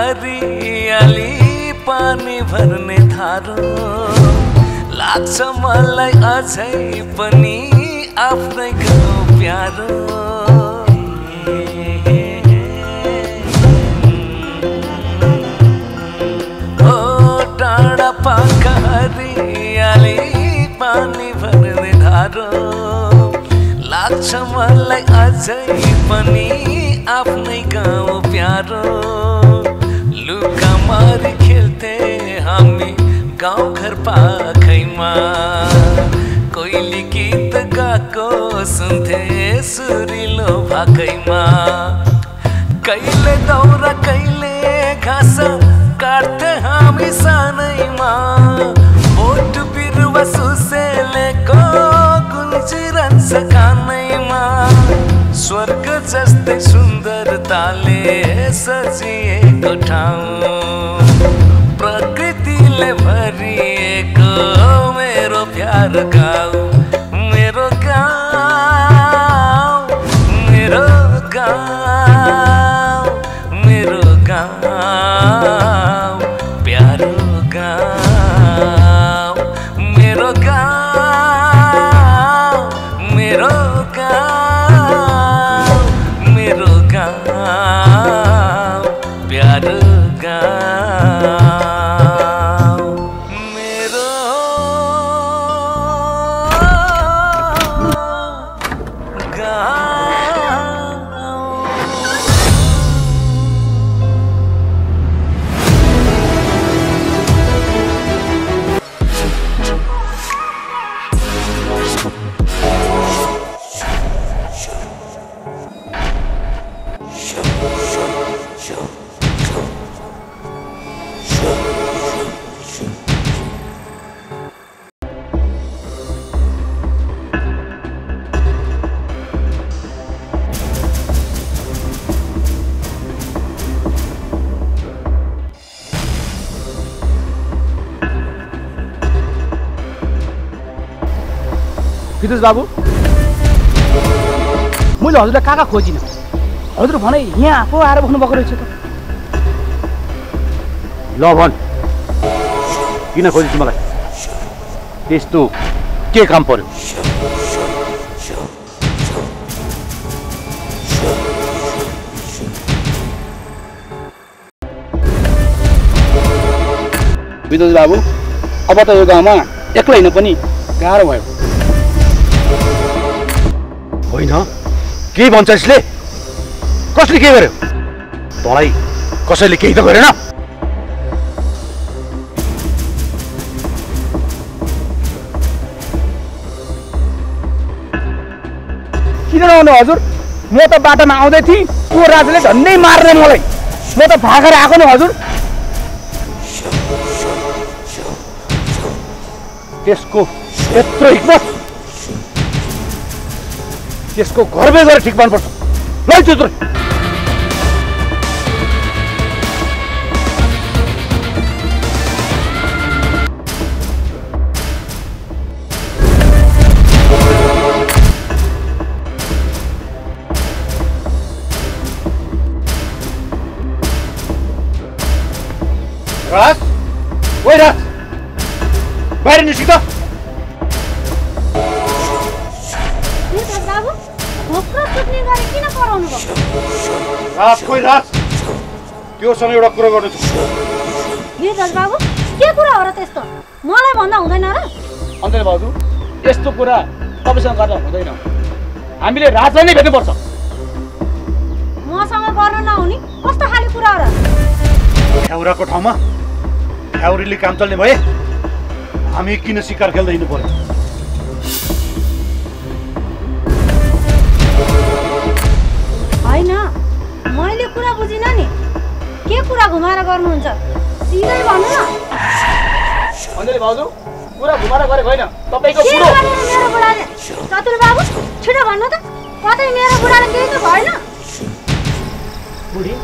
हरियाली पानी भर्ने धारो लाग्छ मलाई अझै पनि आफ्नै गाउँ प्यारो ओ डाँडा पाका हरियाली पानी भर्ने धारो लाग्छ मलाई अझै पनि आफ्नै गाउँ प्यारो लुका मारी खेल्थे हामी गाउँ घर पाखैमा कोइली गीत गाएको सुन्थे सुरिलो भाकैमा कहिले दौरा कहिले घाँस काट्थे हामी सानैमा बोट बिरुवा सुसेलेको गुन्जिरहन्छ कानैमा स्वर्ग जस्तै सुन्दरताले सजिएको ठाउँ प्रकृतिले भरिएको मेरो प्यार गाउँ मेरो गाउँ मेरो गाउँ मेरो गाउँ प्यारो गाउँ मेरो गाउँ मेरो गाउँ मेरो गाउँ प्यारो गाउँ विदुष बाबु मैले हजुरलाई कहाँ खोजिन हजुर भने यहाँ आफू आएर बस्नु भएको रहेछ त ल भन किन खोजिस् मलाई त्यस्तो के काम पर्यो विदुष बाबु अब त यो गाउँमा एक्लै हिँड्नु पनि गाह्रो भयो होइन के भन्छ यसले कसले के गर्यो तँलाई कसैले केही त गरेन किन नआउनु हजुर म त बाटोमा आउँदै थिएँ त्यो राजाले झन्डै मार्ने मलाई म त भागेर आएको नि हजुर त्यसको यत्रो हिक्मत त्यसको घरमै गएर ठिक पार्नुपर्छ ल त्यत्रो राज ओइ राज बाहिर निस्क त राज खोइ राज त्योसँग एउटा कुरा गर्नु छ वीरराज बाबु के कुरा हो र त्यस्तो मलाई भन्दा हुँदैन र अन्त बाबु यस्तो कुरा तपाईसँग गर्दा हुँदैन हामीले राजलाई नै भेट्नुपर्छ मसँग गर्नु नहुने कस्तो खाली कुरा हो र ठ्याउराको ठाउँमा ठ्याउरीले काम चल्ने भए हामी किन शिकार खेल्दै हिँड्नु पर्यो होइन मैले कुरा बुझिन नि के कुरा घुमाएर गर्नुहुन्छ सिधै भन्नु न अन्जली भाउजू कुरा घुमाएर गरेको होइन तपाईको बुढो मेरो बुढाले चतुर बाबु छिटो भन्नु त कतै मेरो बुढाले केही त भएन बुढी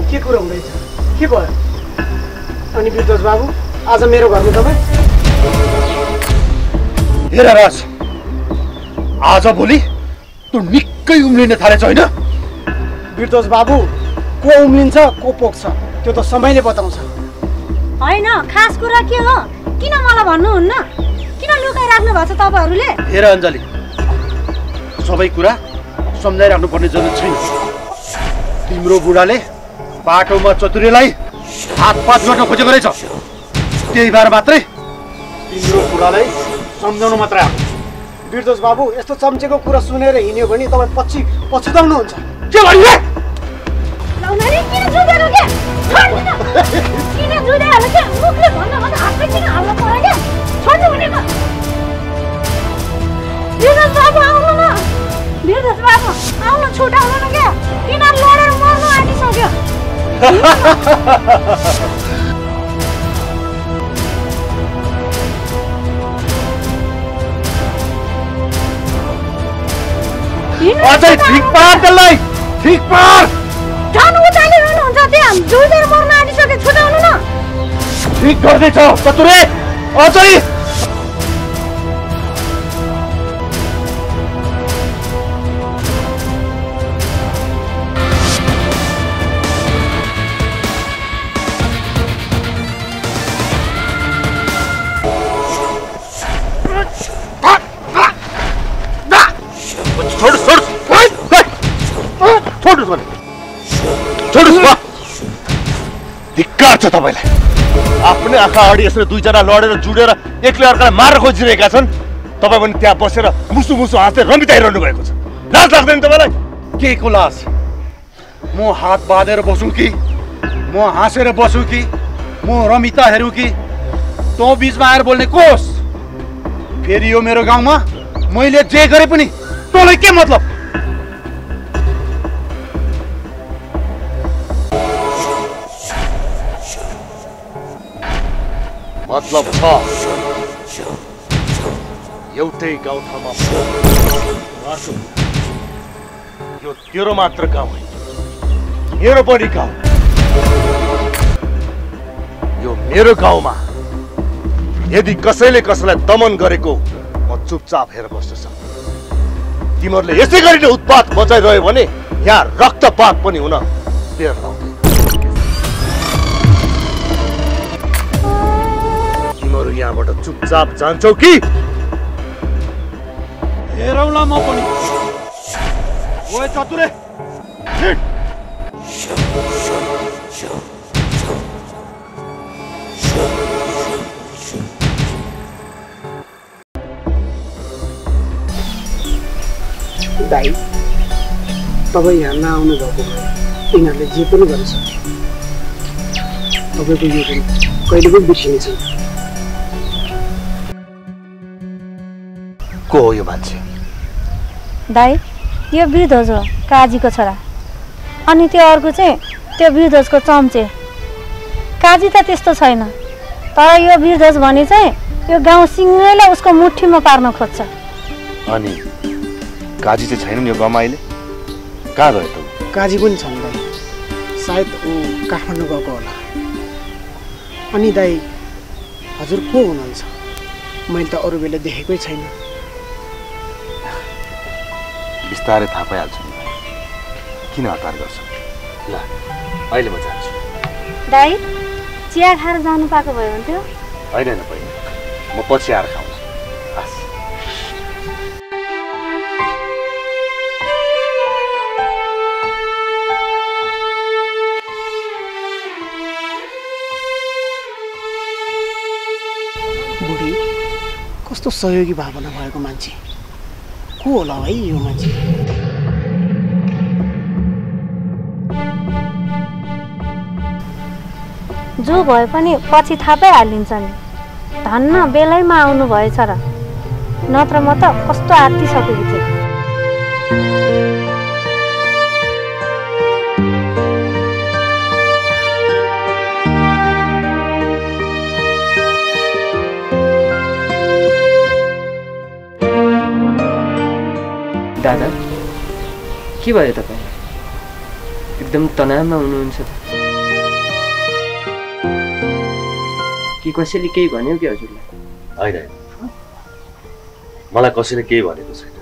के कुरा हुँदैछ के भयो अनि विद्वास बाबु आज मेरो घरमा तपाईँ हेर राज आज भोलि तँ निकै उम्लिन थालेछ होइन विद्वास बाबु को उम्लिन्छ को पोख्छ त्यो त समयले बताउँछ। होइन, खास कुरा के हो? किन मलाई भन्नुहुन्न? किन लुकाइराख्नु भएको छ तपाईँहरूले? हेर अञ्जली, सबै कुरा सम्झाइराख्नु पर्ने जरुरत छैन। तिम्रो बुढाले बाटोमा चतुरेलाई हातपात गर्न खोजेको रहेछ, त्यही भएर मात्रै तिम्रो बुढालाई सम्झाउनु मात्र आएको। बिरदोष बाबु, यस्तो चम्चेको कुरा सुनेर हिँड्यो भने तपाईँ पछि पछुताउनुहुन्छ। के भन्यो? किन जुधेर के? किन जुधेर के? मुखले भन्न भन्दा हातले किन हाल्नु पर्यो के? छोड्नु भनेको। बिरदोष बाबु आउनु न। बिरदोष बाबु आउनु, छुटाउनु न के? किन लडेर मर्नु आँटिसक्यो? अझै ठिक पार त्यसलाई, ठिक पार। झन् उचाले रहनुहुन्छ त्यहाँ, जुधेर मर्न आँटिसक्यो, छुटाउनु न। ठिक गर्दैछ चतुरे, अझै। धिक्कार छ तपाईँलाई। आफ्नै आँखा अगाडि यसरी दुईजना लडेर जुडेर एकले अर्कालाई मार्न खोजिरहेका छन्, तपाईँ पनि त्यहाँ बसेर मुसु मुसु हाँस्दै रमिताइरहनु भएको छ। लाज लाग्दैन तपाईँलाई? के को लाज? म हात बाँधेर बसौँ कि, म हाँसेर बसौँ कि, म रमिता हेरौँ कि, तँ बिचमा आएर बोल्ने कोस? फेरि यो मेरो गाउँमा मैले जे गरे पनि तँलाई के मतलब? मतलब छ, एउटै गाउँठाउँमा यो तेरो मात्र गाउँ होइन, मेरो पनि गाउँ। यो मेरो गाउँमा यदि कसैले कसैलाई दमन गरेको म चुपचाप हेरेर बस्न सक्छु। तिमीहरूले यसै गरी नै उत्पात मचाइरह्यो भने यहाँ रक्तपात पनि हुन बेर लाउँदैन। तिमीहरू यहाँबाट चुपचाप जान्छौ कि? हेरौँला म पनि। ओए चतुरे, दाइ, तपाईँ यहाँ नआउनु भएको भए यिनीहरूले जे पनि गर्न सक्छ। तपाईँको यो दिन कहिले पनि बिर्सिने छैन। को हो यो मान्छे? दाइ, यो बिरध्वज हो, काजीको छोरा। अनि त्यो अर्को चाहिँ त्यो बिरध्वजको चम्चे। काजी त त्यस्तो छैन, तर यो बिरध्वज भने चाहिँ यो गाउँ सिङ्गैलाई उसको मुठीमा पार्न खोज्छ। अनि काजी चाहिँ छैनन् यो गाउँमा अहिले? कहाँ गयो त? काजी पनि छन् दाइ, सायद ऊ काठमाडौँ गएको होला। अनि दाइ, हजुर को हुनुहुन्छ? मैले त अरू बेला देखेकै छैन। बिस्तारै थाहा पाइहाल्छु नि, किन हतार गर्छ? ल, अहिले म जान्छु। दाइ, चिया खाएर जानु पाएको भयो हुन्थ्यो। होइन होइन बहिनी, म पछि आएर खाउँछु। हस्। बुढी कस्तो सहयोगी भावना भएको मान्छे, को होला है यो मान्छे? जो भए पनि पछि थाहा पाइहालिन्छ नि। धन्न बेलैमा आउनु भएछ र, नत्र म त कस्तो आत्तिसकेको थिएँ। दादा, के भयो तपाईँ? एकदम तनावमा हुनुहुन्छ त? कि कसैले केही भन्यो कि हजुरलाई? होइन होइन, मलाई कसैले केही भनेको छैन।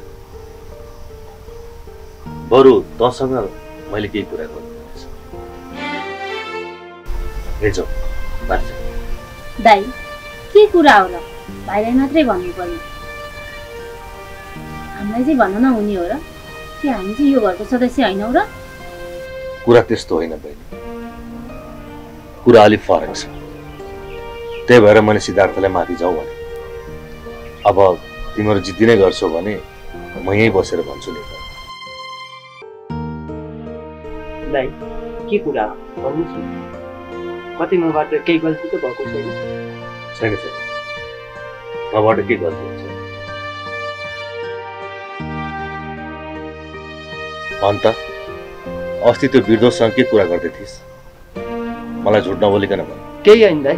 बरु तँसँग मैले केही कुरा गर्नुपर्छ। हेजो बाँच दाइ के कुरा हो र भाइलाई मात्रै भन्नु पर्ने हामीलाई चाहिँ भन्न नहुने हो र कि हामी चाहिँ यो घरको सदस्य हैनौ र कुरा त्यस्तो होइन बहिनी कुरा अलिक फरक छ त्यही भएर मैले सिद्धार्थलाई माथि जाऊ भने अब तिमीहरू जित्दिनै गर्छौ भने म यहीँ बसेर भन्छु नि दाइ के कुरा भन्नुहोस् न कतै मबाट केही गल्ती त भएको छैन छैन छैन मबाट के गल्ती हुन्छ अन्त अस्ति त्यो वृद्धसँग के कुरा गर्दै थिइस् मलाई झुट नबोलिकन भन केही होइन दाइ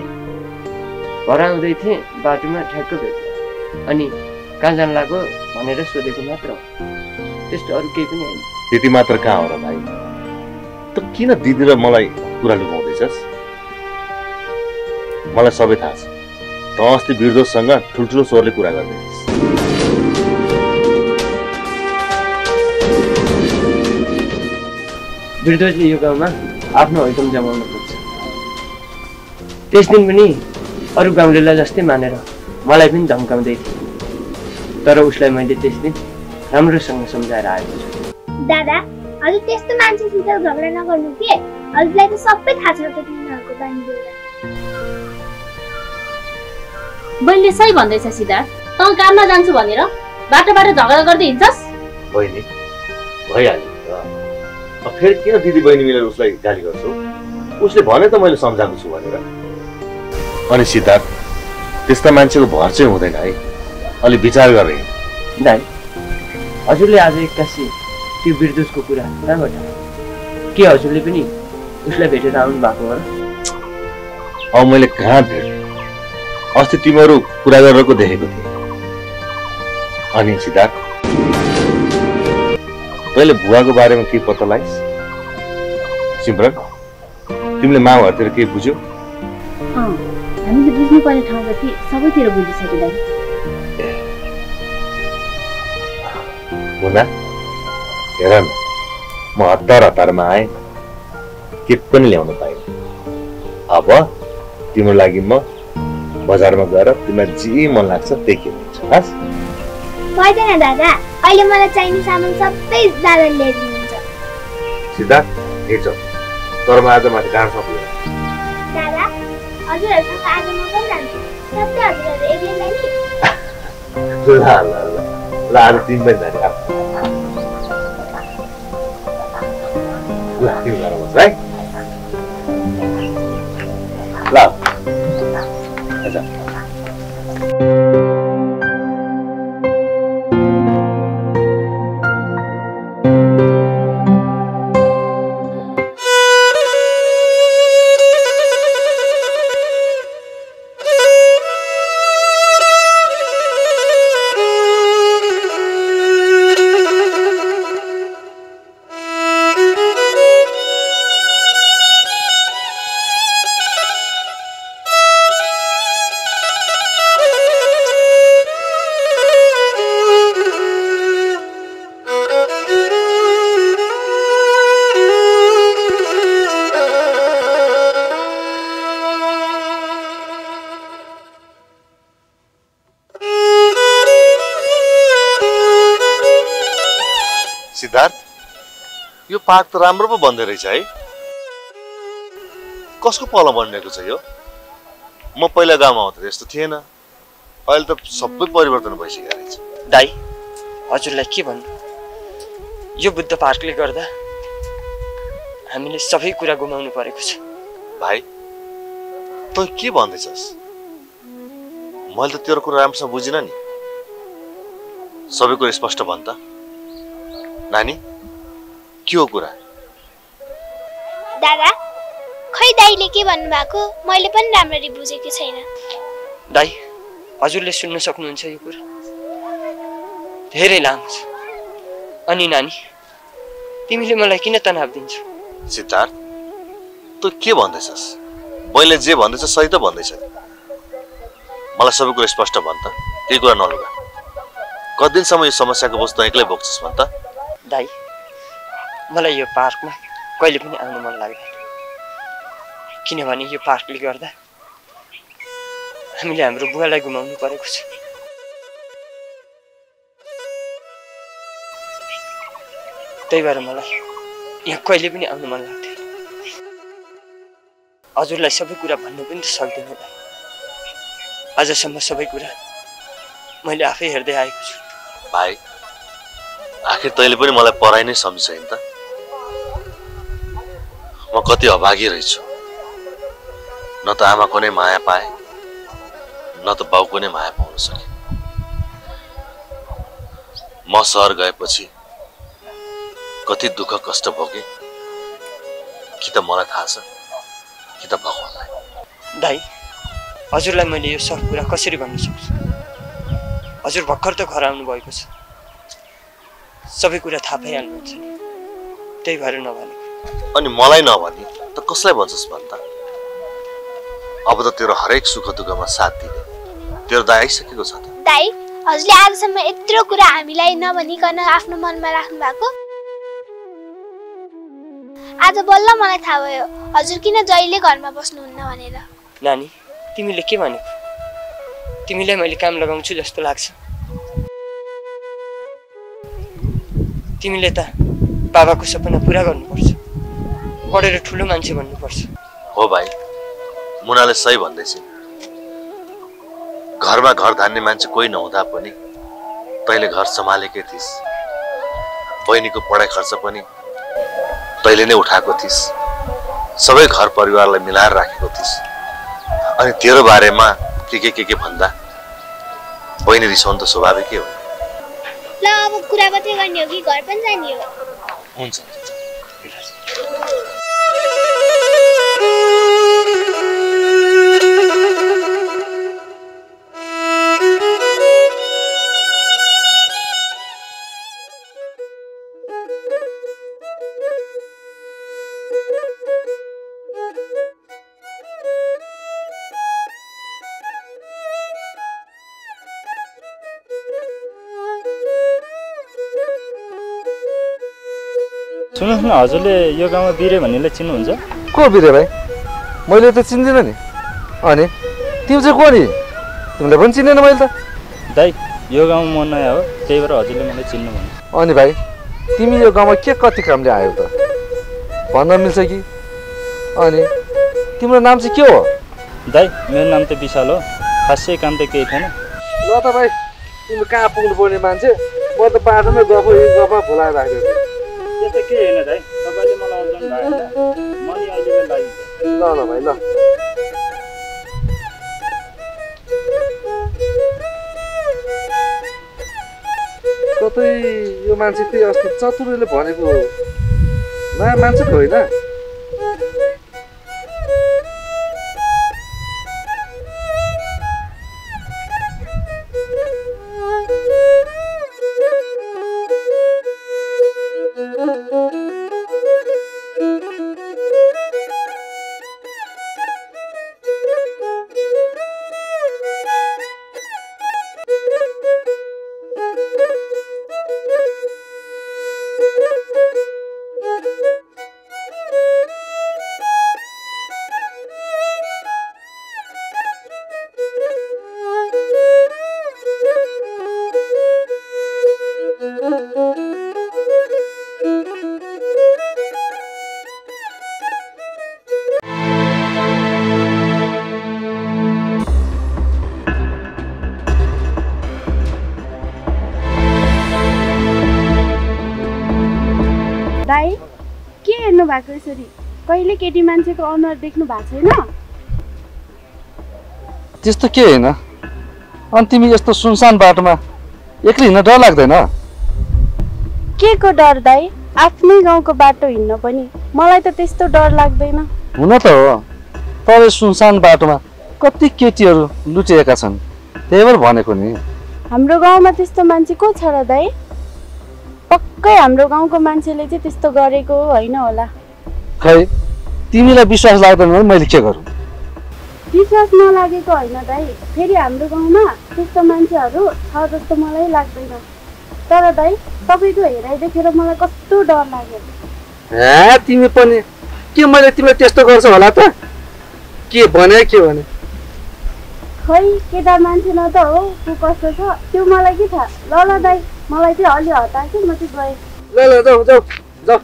घर आउँदै थिएँ बाटोमा ठ्याक्क भेट्यो अनि कहाँ जान लाग्यो भनेर सोधेको मात्र हो त्यस्तो अरू केही पनि होइन त्यति मात्र कहाँ हो र भाइ त किन दिदी र मलाई कुरा लुकाउँदैछस् मलाई सबै थाहा छ त अस्ति वृद्धसँग ठुल्ठुलो स्वरले कुरा गर्दै थिइस् वृद्धले यो गाउँमा आफ्नो हैकम जमाउन खोज्छ त्यस दिन पनि अरू गाउँलेलाई जस्तै मानेर मलाई पनि धम्काउँदै थियो तर उसलाई मैले त्यस दिन राम्रोसँग सम्झाएर आएको छु दादा हजुर त्यस्तो मान्छेसित झगडा नगर्नु के हजुरलाई त सबै थाहा छ त तिनीहरूको बानी बेहोरा बहिनीले सही भन्दैछ सिद्धार्थ तँ काममा जान्छु भनेर बाटोबाट झगडा गर्दै हिँड्छस् बहिनी भइहाल्यो अब फेरि किन दिदी बहिनी मिलेर उसलाई गाली गर्छौ उसले भने त मैले सम्झाएको छु भनेर अनि सिद्धार्थ त्यस्ता मान्छेको भर चाहिँ हुँदैन है अलि विचार गरे दाइ हजुरले आज एक्कासी त्यो वृद्धको कुरा कहाँबाट के हजुरले पनि उसलाई भेटेर आउनु भएको हो र अब मैले कहाँ भेट अस्ति तिमीहरू कुरा गरेको देखेको थिएँ अनि सिद्धार्थ तैँले बुवाको बारेमा के पत्ता लगाइस् सिमरन तिमीले माउहरूतिर के बुझ्यौ हामीले बुझ्नुपर्ने ठाउँ जति सबैतिर बुझिसक्यो दाइ मुना हेर न म हतारमा आएँ के पनि ल्याउन पाइनँ अब तिम्रो लागि म बजारमा गएर तिमीलाई जे मन लाग्छ त्यही किन्छु हस् पर्दैन दादा अहिले मलाई चाहिने सामान सबै दादाले ल्याइदिनुहुन्छ सिद्धार्थ हेर्छ तर म आज माथि गाँड सक्दैन दादा हजुरहरूसँग आज म पनि जान्छु सबै हजुरहरू एक्लै नि ल आज तिमी पनि जाने ल तिमी घर बस है ल आजा सिद्धार्थ यो पार्क त राम्रो पो बन्दै रहेछ है कसको पहल बनिएको छ यो म पहिला गाउँमा आउँदा यस्तो थिएन अहिले त सबै परिवर्तन भइसकेको रहेछ दाइ हजुरलाई के भन्नु यो बुद्ध पार्कले गर्दा हामीले सबै कुरा गुमाउनु परेको छ भाइ तँ के भन्दैछस् मैले त तेरो कुरा राम्रोसँग बुझिनँ नि सबै कुरा स्पष्ट भन् त नानी के हो कुरा दादा खै दाइले के भन्नुभएको मैले पनि राम्ररी बुझेको छैन दाइ हजुरले सुन्न सक्नुहुन्छ यो कुरा धेरै लामो छ अनि नानी तिमीले मलाई किन तनाव दिन्छौ सिद्धार्थ तँ के भन्दैछस् मैले जे भन्दैछ सही त भन्दैछ मलाई सबै कुरा स्पष्ट भन् त केही कुरा नलुगा कति दिनसम्म यो समस्याको बोझ तँ एक्लै बोक्छस् भन् त दाइ मलाई यो पार्कमा कहिले पनि आउनु मन लाग्दैन किनभने यो पार्कले गर्दा हामीले हाम्रो बुवालाई गुमाउनु परेको छ। त्यही भएर मलाई यहाँ कहिले पनि आउनु मन लाग्दैन। हजुरलाई सबै कुरा भन्नु पनि त सक्दैन दाइ। आजसम्म सबै कुरा मैले आफै हेर्दै आएको छु। भाइ आखिर तैँले पनि मलाई पराइ नै सम्झ नि त। म कति अभागी रहेछु। न त आमाको नै माया पाएँ न त बाउको नै माया पाउन सकेँ। म सहर गएपछि कति दुःख कष्ट भोगेँ कि त मलाई थाहा छ कि त भगवानलाई। दाइ हजुरलाई मैले यो सब कुरा कसरी भन्न सक्छु? हजुर भर्खर त घर आउनु भएको छ, सबै कुरा थाहा पाइहाल्नुहुन्छ नि, त्यही भएर नभनेको। अनि मलाई नभनी त कसलाई भन्छस् भन् त? अब त तेरो हरेक सुख दुःखमा साथ दिने तेरो दाइ आइसकेको छ त। दाइ हजुरले आजसम्म यत्रो कुरा हामीलाई नभनिकन आफ्नो मनमा राख्नु भएको, आज बल्ल मलाई थाहा भयो हजुर किन जहिले घरमा बस्नुहुन्न भनेर। नानी तिमीले के भनेको? तिमीलाई मैले काम लगाउँछु जस्तो लाग्छ? तिमीले त बाबाको सपना पुरा गर्नुपर्छ, पढेर ठुलो मान्छे बन्नुपर्छ। हो भाइ, मुनाले सही भन्दैछ। घरमा घर धान्ने मान्छे कोही नहुँदा पनि तैँले घर सम्हालेकै थिइस्। बहिनीको पढाइ खर्च पनि तैँले नै उठाएको थिइस्। सबै घर परिवारलाई मिलाएर राखेको थिइस्। अनि तेरो बारेमा के भन्दा बहिनी रिसाउनु त स्वाभाविकै हो। ल अब कुरा मात्रै गर्ने हो कि घर पनि जाने हो? हुन्छ। सुन्नुहोस् न, हजुरले यो गाउँमा बिरे भन्नेलाई चिन्नुहुन्छ? को बिरे भाइ? मैले त चिन्दिनँ नि। अनि तिमी चाहिँ को नि? तिमीलाई पनि चिनेन मैले त। दाइ यो गाउँमा म नयाँ हो, त्यही भएर हजुरले मलाई चिन्नु भन्नु। अनि भाइ तिमी यो गाउँमा के कति कामले आयौ त भन्न मिल्छ कि? अनि तिम्रो नाम चाहिँ के हो? दाइ मेरो नाम त विशाल हो, खासै काम त केही थिएन। ल त भाइ तिमी कहाँ पुग्नु पर्ने मान्छे, म त बाटोमै गफमा भुलाएर राखेको छु। त्यस्तो केही होइन दाइ, तपाईँले मलाई अर्जन भयो भने म नि अहिले लागि। ल ल भाइ ल। कतै यो मान्छे त्यही अस्ति चतुरले भनेको नयाँ मान्छे त होइन? दाइ के हेर्नु भएको यसरी? कहिले केटी मान्छेको अनुहार देख्नु भएको छैन? त्यस्तो के होइन। अनि तिमी यस्तो सुनसान बाटोमा एक्लै हिँड्न डर लाग्दैन? के को डर दाइ? आफ्नै गाउँको बाटो हिँड्न पनि मलाई त त्यस्तो डर लाग्दैन। हुन त हो, तर सुनसान बाटोमा कति केटीहरू लुटिएका छन्, त्यही भएर भनेको नि। हाम्रो गाउँमा त्यस्तो मान्छे को छ र दाइ? पक्कै हाम्रो गाउँको मान्छेले चाहिँ त्यस्तो गरेको होइन होला। खै तिमीलाई विश्वास लाग्दैन भने मैले के गरौँ? विश्वास नलागेको होइन दाइ, फेरि हाम्रो गाउँमा त्यस्तो मान्छेहरू छ जस्तो मलाई लाग्दैन। तर दाइ तपाईँको हेराइ देखेर मलाई कस्तो डर लाग्यो। तिमी पनि के मैले तिमीलाई त्यस्तो गर्छ होला त? के भने खै केटा मान्छे न त हो को कस्तो छ त्यो मलाई के थाहा। ल दाइ मलाई चाहिँ अलि हतार कि म चाहिँ गएँ। ल जाऊ जाऊ जाऊ।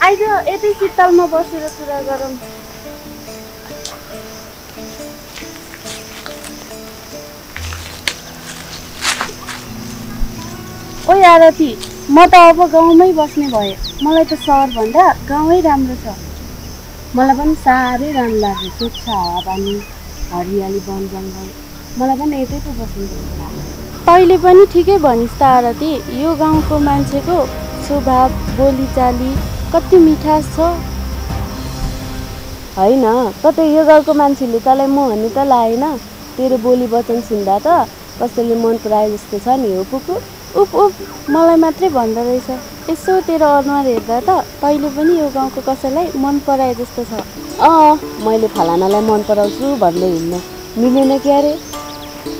आइज यतै शीतलमा बसेर कुरा गरौँ। ओइ आरती, म त अब गाउँमै बस्ने भएँ। मलाई त सहरभन्दा गाउँै राम्रो छ। मलाई पनि साह्रै राम्रो लाग्छ। स्वच्छ हावापानी, हरियाली, वन जङ्गल। मलाई पनि यतै पो बस्नु छ। तैँले पनि ठिकै भनिस् त आरती। यो गाउँको मान्छेको स्वभाव, बोलीचाली कति मिठास छ होइन। कतै यो गाउँको मान्छेले तँलाई म भन्ने त लागेन। तेरो बोली वचन सुन्दा त कसैले मन पराए जस्तो छ नि। हो पुपु उप उप मलाई मात्रै भन्दो रहेछ। यसो तेरो अनुहार हेर्दा त तैँले पनि यो गाउँको कसैलाई मन पराए जस्तो छ। मैले फलानालाई मन पराउँछु भन्दै हिँड्न मिलेन क्या रे।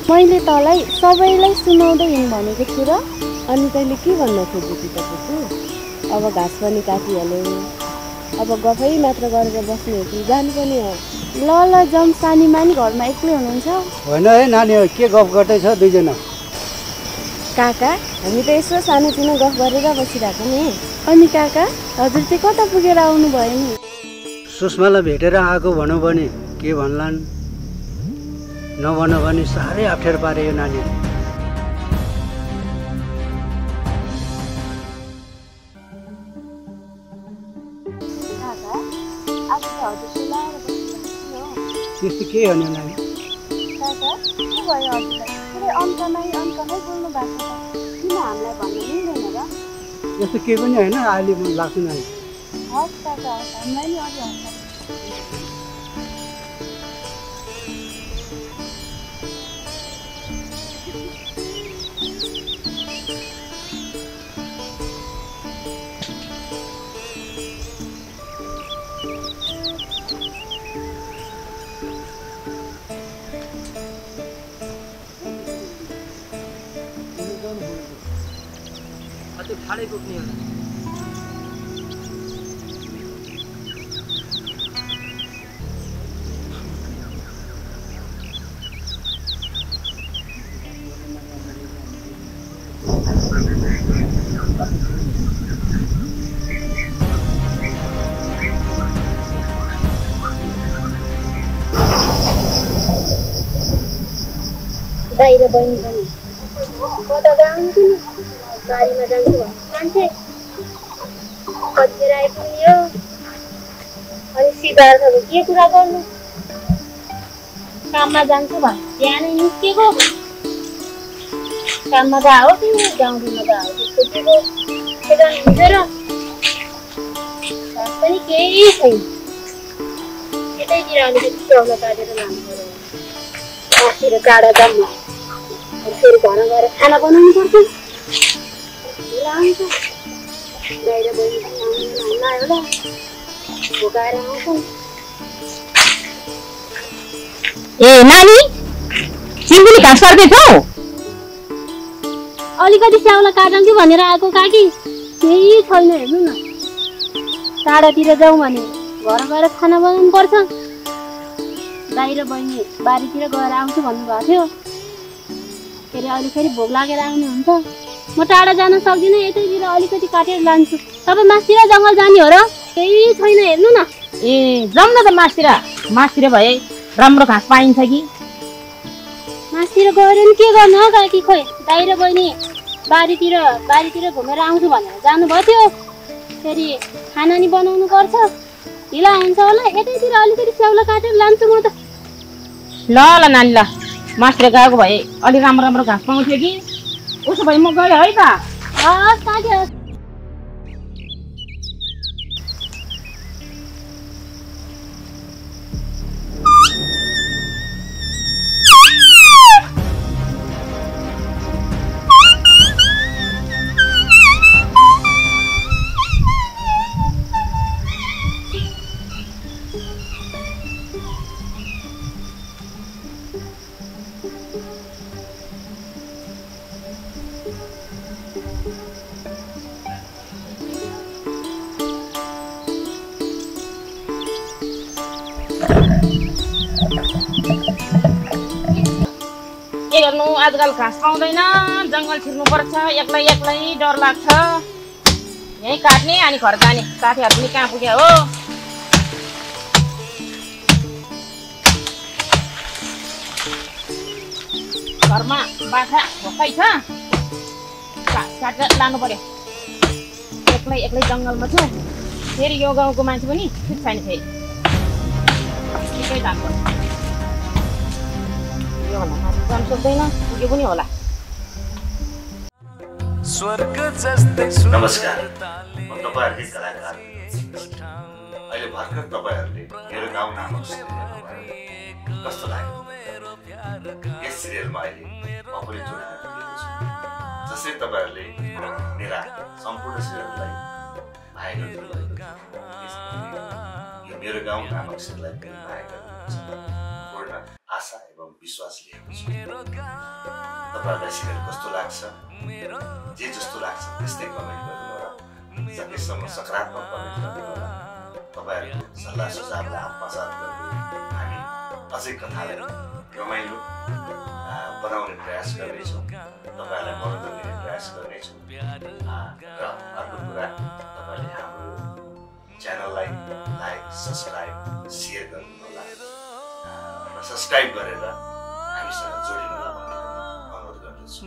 मैले तँलाई सबैलाई सुनाउँदै हिँड भनेको छु र। अनि तैँले के भन्न खोजेको त पुपु? अब घाँस पनि काटिहाल्यो। अब गफै मात्र गरेर बस्ने हो कि जानु पनि हो? ल जाउँ। सानी मानी घरमा एक्लै हुनुहुन्छ? होइन है नानी, के गफ गर्दैछ दुईजना? काका हामी त यसो सानोतिनो गफ गरेर बसिरहेको नि। अनि काका हजुर चाहिँ कता पुगेर आउनुभयो नि? सुषमालाई भेटेर आएको भनौँ भने के भन्लान्, नभनौँ भने साह्रै अप्ठ्यारो पारे यो नानी। त्यस्तो के हो नानी? काका के भयो हजुरलाई? पुरै अन्तमै बोल्नु भएको छ। किन हामीलाई भन्नु मिल्दैन र? यस्तो के पनि होइन, अहिले मन लाग्छ नानी। हस् काका, हामीलाई नि अझै हुन्छ। भाडै पुग्ने होला। दाइ र बहिनी पनि कता जान्छु नि, गाडीमा जान्छु भन्नु मान्छे कतिखेर आइपुग्यो। अनि सिद्धार्थको के कुरा गर्नु, काममा जान्छु भन्नु बिहानै निस्केको। काममा त आओ कि गाउँमा त आओ त्यस्तो के हुन्छ र? पनि केही छैन। यतैतिर अलिकति चौला काटेर लानु पर्यो। बसेर टाढा जाऊँ। फेरि घर गएर खाना बनाउनु पर्छ। आउँछ बाहिर बहिनी पनि आउनु होला, भोकाएर आउँछन्। ए नानी, सिन्धुली घाँस सर्दैछौ? अलिकति स्याउला काटौँ कि भनेर आएको काकी। केही छैन हेर्नु न। टाढातिर जाउँ भने घर गएर खाना बनाउनु पर्छ। बाहिर बहिनी बारीतिर गएर आउँछु भन्नुभएको थियो। फेरि अहिले फेरि भोक लागेर आउनुहुन्छ। म टाढा जान सक्दिनँ, यतैतिर अलिकति काटेर लान्छु। तपाईँ मासतिर जङ्गल जाने हो र? केही छैन हेर्नु न। ए जाउँ न त मासतिर भए राम्रो घाँस पाइन्छ कि मासतिर गएर नि के गर्नु हो काकी खोइ दाइ र बहिनी बारीतिर घुमेर आउँछु भनेर जानुभएको थियो फेरि खाना नि बनाउनु पर्छ ढिला हुन्छ होला यतैतिर अलिकति स्याउला काटेर लान्छु म त ल ल नानी ल मासतिर गएको भए अलि राम्रो घाँस पाउँथ्यो कि उसो भए म गएँ है त हस् काकी हस् के गर्नु आजकल घाँस पाउँदैन जङ्गल छिर्नुपर्छ एक्लै डर लाग्छ यहीँ काट्ने अनि घर जाने साथीहरू पनि कहाँ पुग्यो हो घरमा बाछा भोकै छ घाँस काटेर लानु पर्यो एक्लै जङ्गलमा छु फेरि यो गाउँको मान्छे पनि ठिक छैन फेरि निकै जानुपर्छ जान सक्दैन पुग्यो पनि होला नमस्कार म तपाईँहरूकै कलाकार अहिले भर्खर तपाईँहरूले मेरो गाउँ नामक सिरियल कस्तो लाग्यो यस सिरियलमा अहिले म पनि जोडिन पुगेको छु जसरी तपाईँहरूले मेरा सम्पूर्ण सिरियललाई भाइ गर्नुभएको यो मेरो गाउँ नामक सिरियललाई पनि भाइ गर्नुहुन्छ पूर्ण आशा एवं विश्वास लिएको छु तपाईँहरूलाई सिरियल कस्तो लाग्छ जे जस्तो लाग्छ त्यस्तै कमेन्ट गर्नु होला सकेसम्म सकारात्मक कमेन्ट गर्नु होला तपाईँहरूको सल्लाह सुझावलाई आत्मसात गर्दै हामी अझै कथालाई रमाइलो बनाउने प्रयास गर्नेछौँ तपाईँहरूलाई मनोरञ्जन दिने प्रयास गर्नेछौँ र अर्को कुरा तपाईँले हाम्रो च्यानललाई लाइक सब्सक्राइब सेयर गर्नु होला र सब्सक्राइब गरेर हामीसँग जोडिनु होला भन्ने अनुरोध गर्दछु